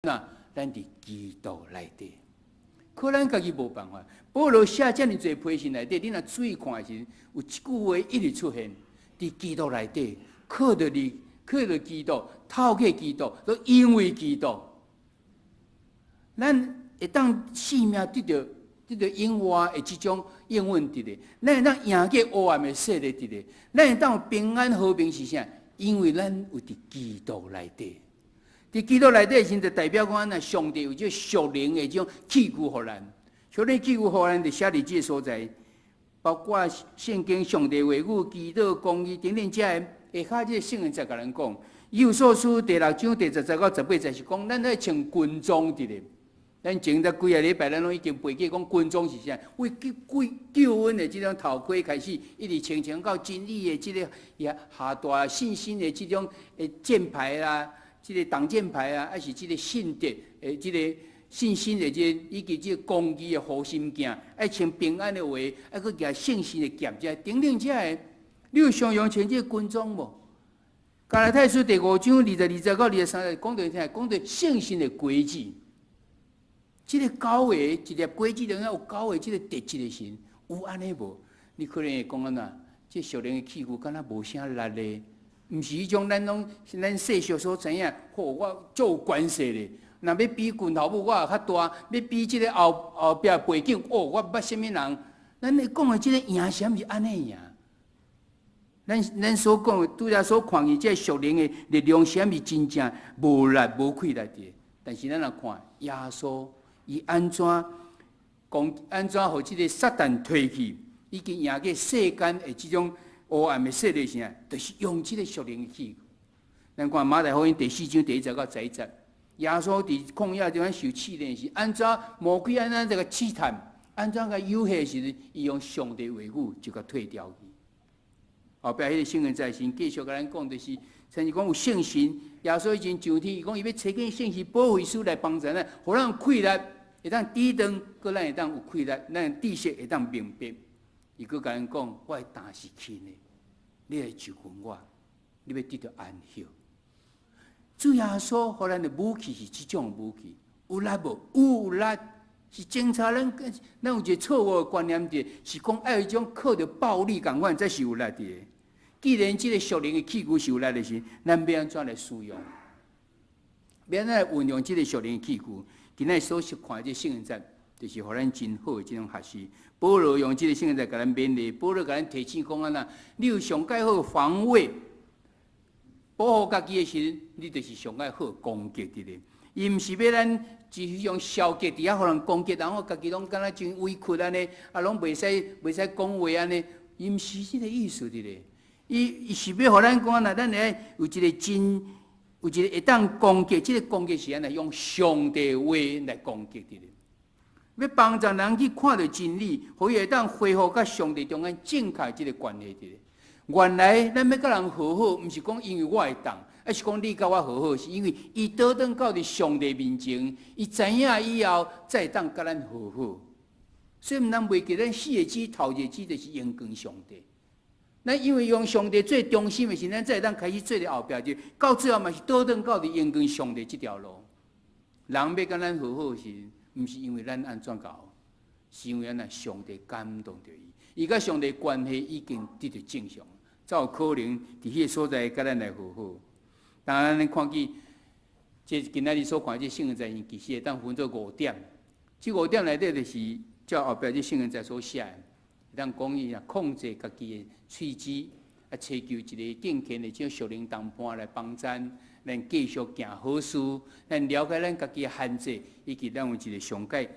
那咱佇基督內底，靠咱家己無辦法。保羅寫遮爾濟批信內底，你若注意看的時，有一句話一直出現，佇基督內底，靠著你，靠著基督，透過基督，都因為基督，咱會當性命得到永活的這種應允佇咧，咱會當贏過黑暗的勢力佇咧，咱會當有平安和平是啥？因為咱有佇基督內底。佇基督內底時，就代表講，咱上帝有這屬靈的這種器具予咱，屬靈器具予咱，就寫佇這個所在，包括聖經、上帝話語、祈禱、公義等等，這个下跤這個聖經才共咱講。以弗所書第六章第10節到18節是講，咱愛穿軍裝佇咧。咱前才幾個禮拜，咱攏已經背過講軍裝是啥？為救救恩的這種頭盔開始，一直穿穿到真理的這个下大信心的這種的箭牌啦。這个擋箭牌啊，抑是這个信德的這个信心的這个，以及這个公義的護心鏡，愛穿平安的鞋，愛閣舉聖神的劍，這等等這个，你有常常穿這个軍裝無？加拉太書第五章22節到23節講著啥？講著聖神的果子。這个九个一粒果子中間有九个這个特質的時，有按呢無？你可能會講按怎？這屬靈的器具敢若無啥力咧。毋是彼種咱攏咱世俗所知影，吼，我足有關係咧。若欲比拳頭母，我也較大；欲比這个後後壁背景，哦，我捌啥物人？咱咧講的這个贏是毋是按呢贏？咱所講的，拄才所看見這个屬靈的力量，是毋是真正無力無氣力的？但是咱若看耶穌，伊按怎講？按怎予這个撒旦退去，已經贏過世間的這種黑暗的勢力啥？就是用這个屬靈的器具。咱看馬太福音第四章第1節到11節，耶穌佇曠野中間受試煉時，按怎魔鬼按怎這个試探，按怎共誘惑時陣，伊用上帝話語就共退掉去。後壁彼个聖經在先繼續共咱講，就是，親像講有聖神，耶穌已經上天，伊講伊欲差遣聖神保惠師來幫助咱，予咱有氣力，會當抵擋，閣咱會當有氣力，咱知識會當明白。伊閣共咱講，我的擔是輕的，你來就近我，你欲得著安息。主耶穌予咱的武器是這種武器，有力無？有力。是警察，咱有一個錯誤的觀念，就是講愛有一種靠著暴力仝款才是有力的。既然這個屬靈的器具是有力的時，咱欲按怎來使用？欲按怎來運用這個屬靈的器具？今仔所看這聖經節，就是予咱真好的這種學習。保羅用這個聖經節共咱勉勵，保羅共咱提醒講按怎，你有上蓋好防衛、保護家己的時，你就是上蓋好攻擊的咧。伊毋是欲咱只是用消極佇遐予人攻擊，然後家己攏敢若真委屈按呢，啊，攏袂使講話按呢。伊毋是這个意思佇咧。伊是欲予咱講按怎，咱會有一个真，有一个會當攻擊，這个攻擊是按怎？用上帝話來攻擊佇咧。欲幫助人去看著真理，予伊會當恢復佮上帝中間正確這个關係佇咧。原來咱欲佮人和好，毋是講因為我會當。抑是講你佮我和好，是因為伊倒轉到佇上帝面前，伊知影以後才會當佮咱和好。所以毋通袂記咱四个字頭一個字就是榮光上帝。咱因為用上帝做中心的時，咱才會當開始做佇後壁，就到最後嘛是倒轉到佇榮光上帝這條路。人欲佮咱和好時，毋是因為咱按怎搞，是因為按怎上帝感動著伊，伊佮上帝關係已經得著正常，才有可能佇彼个所在佮咱來和好。當然，咱看見這今仔日所看這聖經節，其實會當分做五點。這五點內底就是照後壁這聖經節所寫的，會當講伊啊控制家己的喙舌，啊，尋求一个敬虔的這種屬靈同伴來幫贊，咱繼續行好事，咱了解咱家己的限制，以及咱有一个上蓋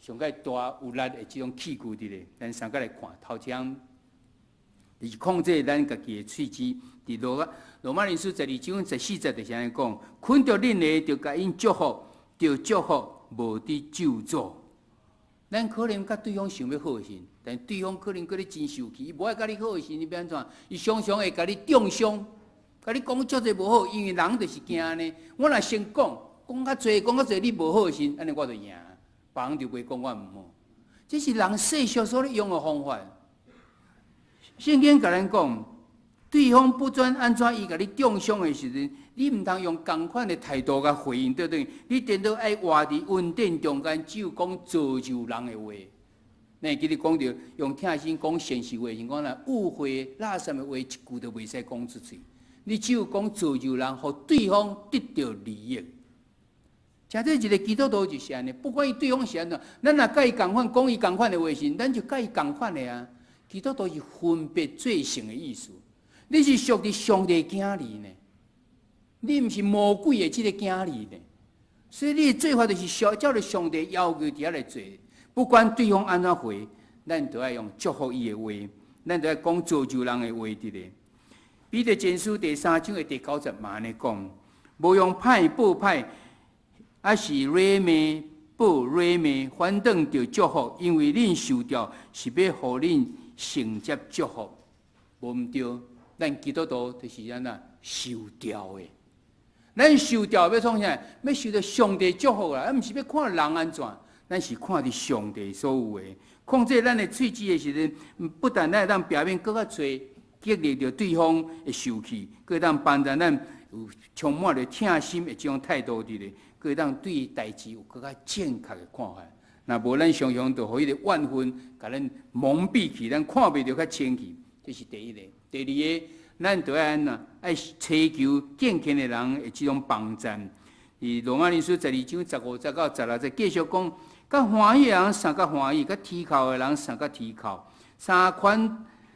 上蓋大有力的這種器具佇咧。咱三個來看頭一項，就是控制咱家己的喙舌。佇羅馬人書12章14節就是按呢講：捆著恁的，就共𪜶祝福；著祝福，無得咒詛。咱可能佮對方想欲好的時，但對方可能閣咧真受氣，伊無愛佮你好的時，你欲按怎？伊常常會共你中傷，共你講足濟無好，因為人就是驚按呢。我若先講，講較濟，講較濟，你無好的時，按呢我就贏，別人就袂講我毋好。這是人世俗所咧用的方法。聖經共咱講，對方不管按怎伊共你中傷的時陣，你毋通用仝款的態度共回應對對，你顛倒愛活佇恩典中間，只有講造就人的話。咱會記得講著用疼心講誠實話，是講啦，誤會垃圾的話一句都袂使講出喙。你只有講造就人，予對方得著利益。誠濟一个基督徒就是按呢，不管伊對方是按怎，咱若佮伊仝款講伊仝款的話時，咱就佮伊仝款的啊。基督徒是分別做聖的意思，你是屬佇上帝囝兒呢，你毋是魔鬼的這个囝兒呢。所以你的做法就是照著上帝要求佇遐來做，不管對方按怎回，咱都愛用祝福伊的話，咱都愛講造就人的話佇咧。彼得前書第三章的第九節嘛按呢講，無用歹報歹，抑是軟罵報軟罵，反轉著祝福，因為恁受召是欲予恁承接祝福。無毋對，咱基督徒就是按怎受召的。咱受召欲創啥？欲受著上帝祝福啦，咱毋是欲看人按怎，咱是看佇上帝所有的。控制咱的喙齒的時陣，不但咱會當避免閣較濟激勵著對方會受氣，閣會當幫助咱有充滿著疼心的這種態度佇咧，閣會當對代誌有閣較正確的看法。若無咱常常就予彼个怨恨共咱蒙蔽去，咱看袂著較清氣。這是第一个。第二个，咱著愛按怎？愛尋求敬虔的人的這種幫贊。佇羅馬人書12章15節到16節繼續講，較歡喜的人賞較歡喜，較啼哭的人賞較啼哭。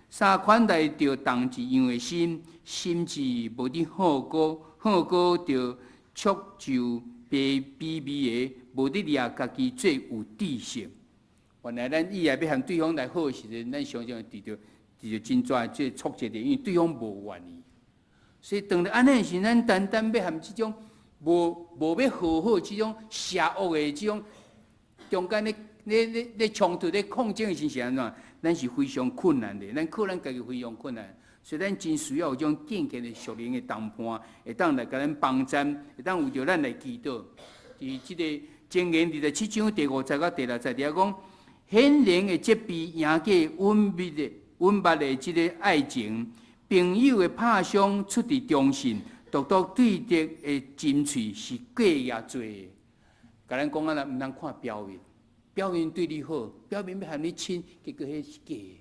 三款待著同一樣的心，心志無佇好過，好過著祝咒卑卑微的，無佇掠家己做有知識。原來咱意愛欲和對方來好的時陣，咱常常會拄著真大這個挫折的，因為對方無願意。所以當著按呢時，咱單單欲和這種無欲和好、這種邪惡的這種中間咧咧咧咧衝突、咧抗爭的時是按怎？咱是非常困難的，咱靠咱家己非常困難，所以咱真需要有這種敬虔的屬靈的同伴，會當來共咱幫贊，會當為著咱來祈禱。佇這個箴言27章第5節到第6節佇遐講，顯靈的責備贏過穩密的這个愛情，朋友的拍傷出佇忠信，獨獨對敵的針喙是過夜做的。共咱講啊，毋通看表面。表面對你好，表面欲和你親，結果彼是假的，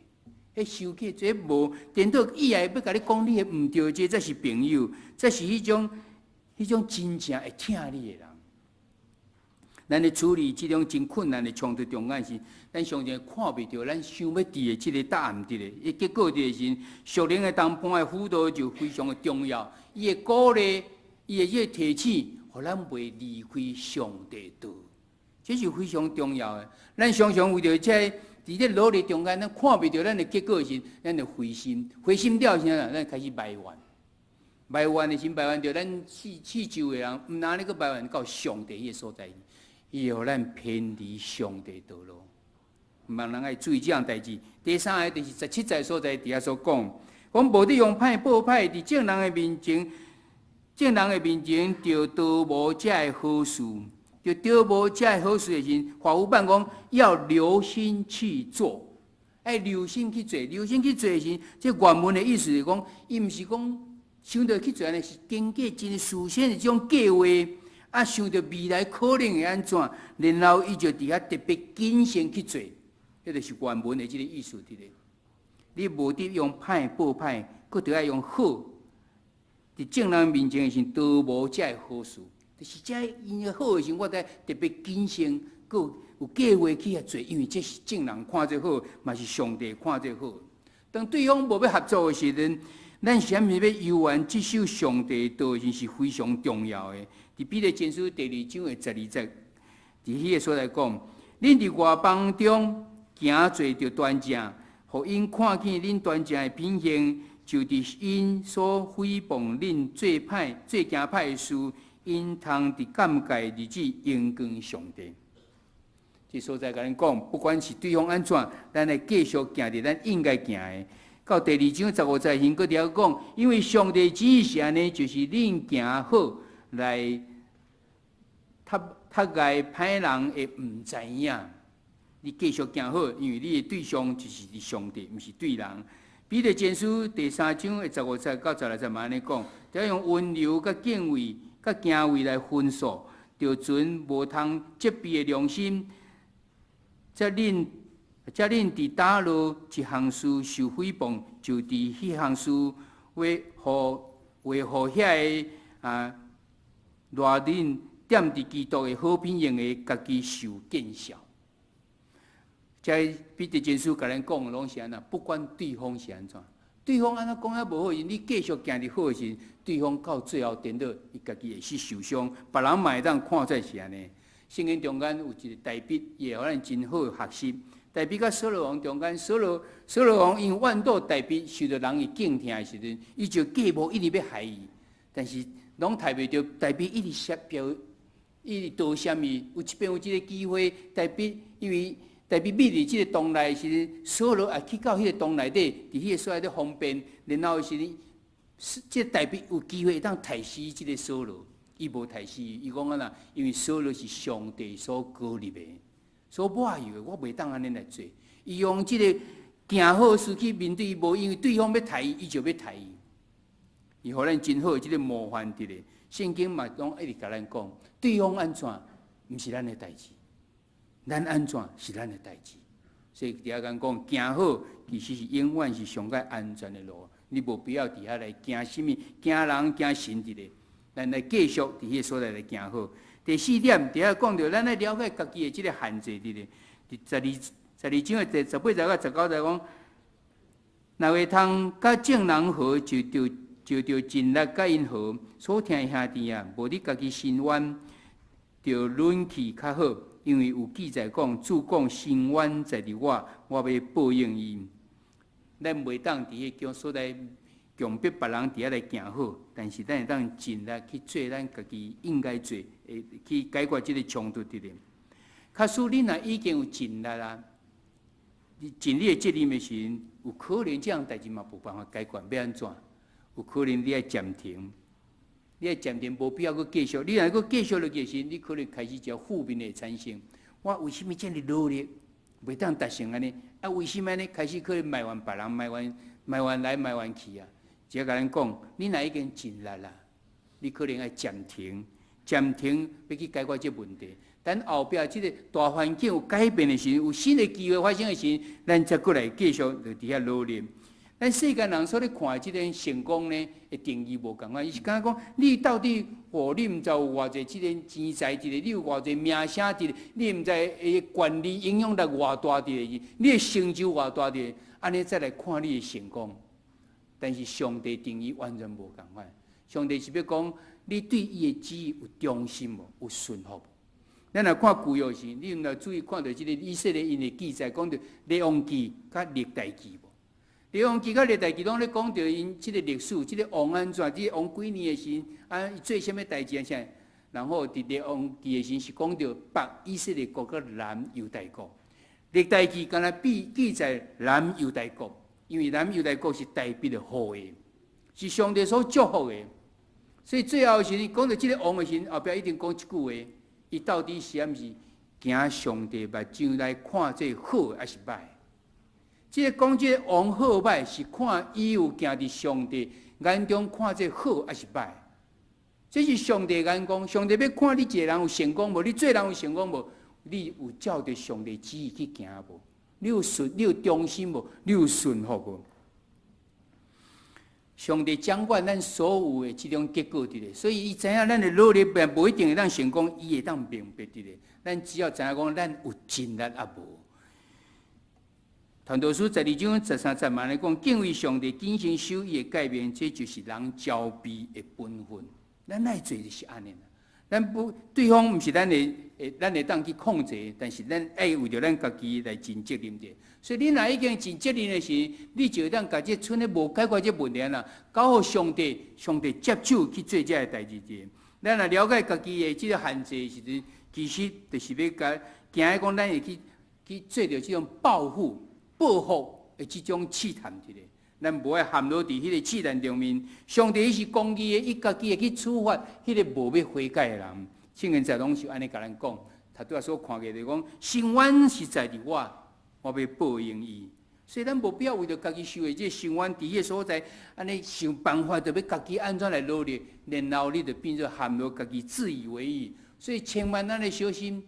彼傷假，這無顛倒意愛欲共你講你的毋對，這才是朋友，才是彼種真正會疼你的人。咱咧處理這種真困難的衝突中間時，咱常常看袂著咱想欲佇的這个答案佇咧，伊結果就是屬靈的同伴的輔導就非常的重要。伊會鼓勵，伊會這個提醒，予咱袂離開上帝道。這是非常重要的。咱常常為著這佇這努力中間，咱看袂著咱的結果時，咱就灰心，灰心了時，咱開始埋怨，埋怨的時，埋怨著咱四周的人，毋但呢閣埋怨到上帝彼个所在，伊會予咱偏離上帝道路。毋通人愛注意這項代誌。第三个就是17節所在佇遐所講，講無得用歹報歹，佇眾人的面前，著圖謀這个好事。就圖謀這个好事的時，法語版講要留心去做，愛留心去做，留心去做的時，這原文的意思是講，伊毋是講想著去做按呢，是經過真事先的這種計劃，啊，想著未來可能會按怎，然後伊就佇遐特別謹慎去做，彼就是原文的這个意思佇咧。你無得用歹報歹，閣著愛用好。佇眾人面前的時，圖謀這个好事。就是這𪜶的好的時，我才特別謹慎，閣有計劃去遐做，因為這是眾人看做好，嘛是上帝看做好。當對方無欲合作的時陣，咱啥物欲猶原持守上帝道的時，是非常重要的。佇彼得前書第二章的12節，佇彼个所在講，恁佇外邦中行做著端正，予𪜶看見恁端正的品行，就佇𪜶所誹謗恁做歹、做行歹的事，𪜶通佇鑑戒日子榮光上帝。這所在共咱講，不管是對方按怎，咱會繼續行佇咱應該行的。到第二章15節時，閣佇遐講，因為上帝旨意是按呢，就是恁行好來窒礙歹人的毋知影。你繼續行好，因為你的對象就是佇上帝，毋是對人。彼得前書第三章的15節到16節嘛按呢講，著用溫柔佮敬畏、佮敬畏來訓訴，著存無通責備的良心。才恁才恁佇佗落一項事受誹謗，就佇彼項事話予話予遐个啊，賴恁踮佇基督的好品行的家己受見笑。這彼得前書共咱講的攏是按怎？不管對方是按怎，對方按怎講遐無好，你繼續行佇好的時，對方到最後顛倒，伊家己會去受傷，別人嘛會當看出是按呢。聖經中間有一個大衛，伊會予咱真好的學習。大衛佮掃羅王中間，掃羅王因怨妒大衛受著人的敬疼的時陣，伊就計謀一直欲害伊，但是攏刣袂著。大衛一直說表，一直多謝伊。有一遍有這个機會，大衛因為大衛覕佇這个洞內時陣，掃羅也去到彼个洞內底，佇彼个所在咧方便，然後時陣，這個大衛有機會會當刣死這个掃羅，伊無刣死，伊講按怎？因為掃羅是上帝所膏立的，所抹油的，我袂當按呢來做。伊用這个行好事去面對，無因為對方欲刣伊，伊就欲刣伊。伊予咱真好的這个模範佇咧，聖經嘛攏一直共咱講，對方按怎，毋是咱的代誌，咱按怎是咱的代誌。所以佇遐共講，行好其實是永遠是上蓋安全的路，你無必要佇遐來驚啥物，驚人驚神佇咧。咱來繼續佇彼个所在來行好。第四點，佇遐講著，咱愛了解家己的這个限制佇咧。佇12章的第18節到19節講，若會通佮眾人和，就著盡力佮𪜶和。所疼的兄弟啊，無你家己伸冤，著忍氣較好，因為有記載講，主講伸冤在佇我，我欲報應伊。咱袂當佇彼個所在強迫別人佇遐來行好，但是咱會當盡力去做咱家己應該做，會去解決這个衝突佇咧。假使你若已經有盡力啦，你盡你的責任的時陣，有可能這項代誌嘛無辦法解決，欲按怎？有可能你愛暫停，你愛暫停，無必要閣繼續。你若閣繼續落去的時，你可能開始一個負面的產生。我為啥物遮爾努力，袂當達成按呢？啊，為啥物按呢？開始可能埋怨別人，埋怨埋怨來埋怨去啊！這共咱講，你若已經盡力啦，你可能愛暫停，暫停欲去解決這問題。等後壁這个大環境有改變的時，有新的機會發生的時，咱才閣來繼續佇遐努力。咱世間人所咧看的這个成功呢，的定義無仝款。伊是感覺講，你到底哦，你毋知有偌濟這个錢財佇咧，你有偌濟名聲佇咧，你毋知的權力影響力偌大佇咧，你的成就偌大佇咧，按呢再來看你的成功。但是上帝定義完全無仝款。上帝是欲講，你對伊的旨意有忠心無？有順服無？咱來看舊約時，你若注意看著這个以色列𪜶的記載，講著列王紀佮歷代志無？列王紀佮歷代志攏咧講著𪜶這个歷史，這个王按怎，這个王幾年的時，啊，伊做啥物代誌啊？啥？然後佇列王紀的時是講著北以色列國佮南猶大國。歷代志敢若記記載南猶大國，因為南猶大國是大衛的後裔，是上帝所祝福的。所以最後時講著這个王的時，後壁一定講一句話：伊到底是毋是行上帝目睭來看這好抑是䆀？這个講這个王好䆀，是看伊有行佇上帝眼中看這好抑是䆀。這是上帝眼光，上帝欲看你一个人有成功無？你做人有成功無？你有照著上帝旨意去行無？你有順，你有忠心無？你有順服無？上帝掌管咱所有的這種結果佇咧，所以伊知影咱的努力並無一定會當成功，伊會當明白佇咧。咱只要知影講，咱有盡力抑無。傳道書12章13節嘛來講，敬畏上帝，謹慎守伊的誡命，這就是人澆備的本分。咱愛做就是按呢。咱不對方毋是咱的，咱會當去控制，但是咱愛為著咱家己來盡責任者。所以你若已經盡責任的時，你就會當共這賰咧無解決這問題啦，交予上帝，上帝接手去做這个代誌者。咱若了解家己的這个限制的時陣，其實就是欲共驚講，咱會去做著這種報復的這種試探佇咧。咱無愛陷落佇彼个試探中面。上帝伊是公義的，伊家己會去處罰彼个無欲悔改的人。聖經在攏是按呢共咱講，頭拄仔所看過就講，伸冤是在佇我，我欲報應伊。所以咱無必要為著家己受的這个深淵，佇彼个所在，按呢想辦法，著欲家己按怎來努力，然後你就變做陷入家己自以為義。所以千萬咱愛小心。